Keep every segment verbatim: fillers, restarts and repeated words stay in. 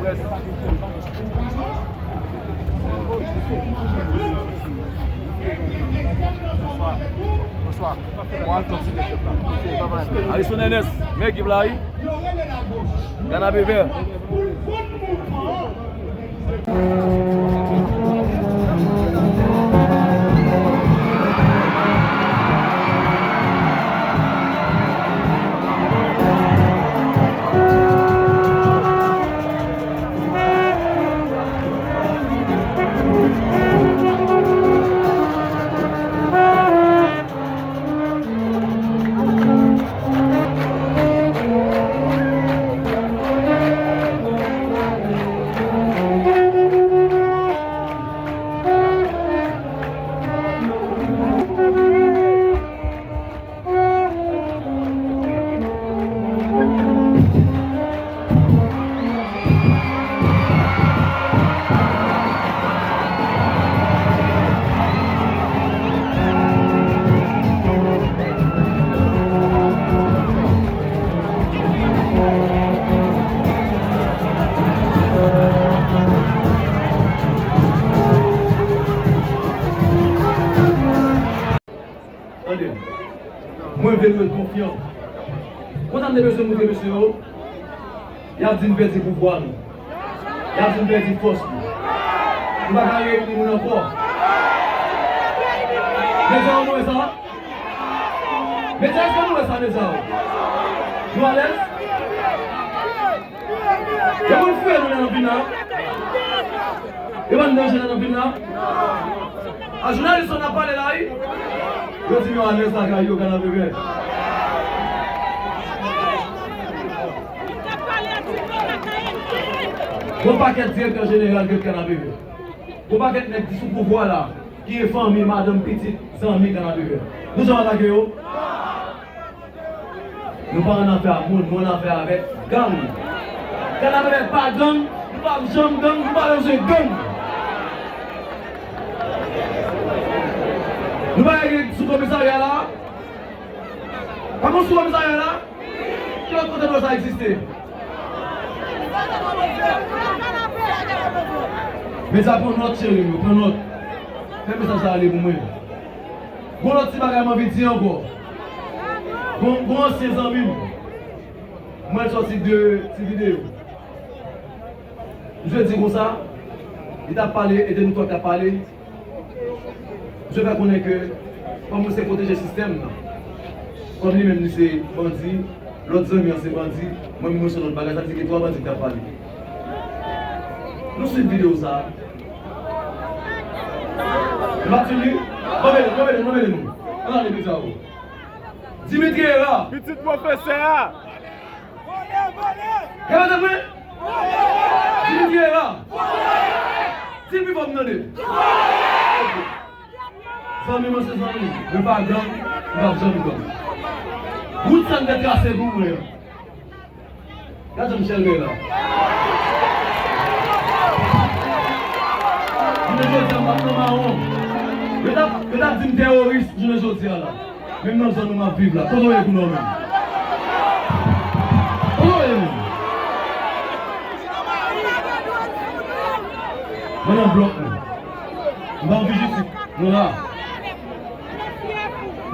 Bonswa. Bonswa. Alison Ernest, men ekip la, wi. Kanapevè. Tande. Mwen vle nou ret konfyan. Konsa m te bezwen montre mesye yo. Y ap di n pèdi pouvwa nou. Y ap di n pèdi fòs nou. Nou pa ka reyini moun ankò. Medya yo, nou wè sa? Medya, èske nou wè sa, medya yo? Nou alèz? Yo konn fouye nou nan vil la. Yo ban danje nan vil la. A jounalis yo n ap pale la, wi. Yo di yo alèz lakay yo, Kanapevè. Gon pakèt direktè jeneral ki ret Kanapevè. Gon pakèt nèg ki sou pouvwa la, ki gen fanmi, madanm, pitit, zanmi Kanapevè. Nou janm atake yo? Nou pa annafè a moun, nou annafè avèk gang. Kanapevè pa gang, nou p ap janm gang, nou pa bezwen gang. Nou pa gen sou komisarya la? Pa gen sou komisarya la? Ki lòt kote nou wè sa egziste? Medya, pran nòt, cheri m yo, pran nòt. Fè mesaj sa ale pou mwen. Gon lòt ti bagay m anvi di ankò. Gon, gon ansyen zanmi m. Mwen sòti de ti videyo. Misye di konsa, li t ap pale, e de nou twa k t ap pale. Misye fè konnen ke, kòm mwen se pwoteje sistèm nan, kòm li menm li se bandi, lòt zanmi an se bandi, mwen menm mwen se lòt bagay, sa vle di gen twa bandi ki t ap pale. Nou swiv videyo sa a. Li pa t fini? Mwen mele, mwen mele, mwen mele nou. Ann ale videyo a. Dimitri Hera. Pitit pwofesè a. Gade mwen. Dimitri Hera. Di l pi fò m tande. Zanmi mwen se zanmi m. Mwen pa gang, mwen p ap janm gang. Wout sa n te trase pou mwen an. Gade jan Michel rele la. Jounen jodi a, m p ap nan mawon. Yo t ap, yo t ap di m teworis jounen jodi a la. Menm nan zòn nou m ap viv la. Kote w ye kounye a menm? Kote w ye menm? Mwen nan blòk mwen. M pa anvi jistis. Nou la.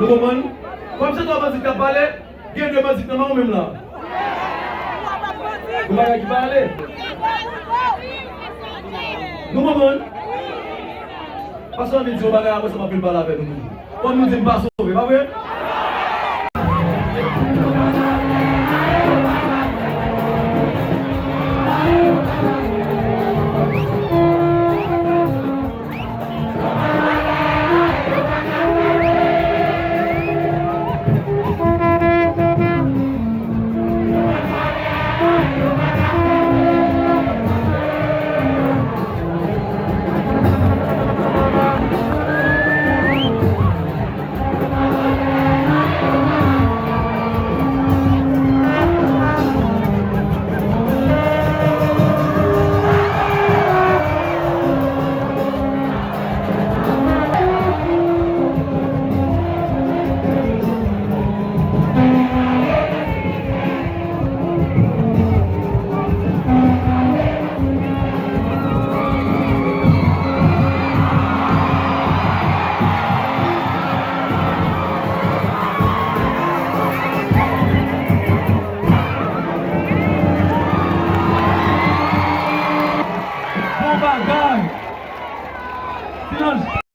Nou konprann? Kòm se twa bandi k ap pale, gen de bandi k nan men w menm la. Ou pa wè ki pa ale. Nou konprann? Pastè anvi di yon bagay, apre sa m ap vin pale avè nou. Fò nou di m pa sove, pa vre?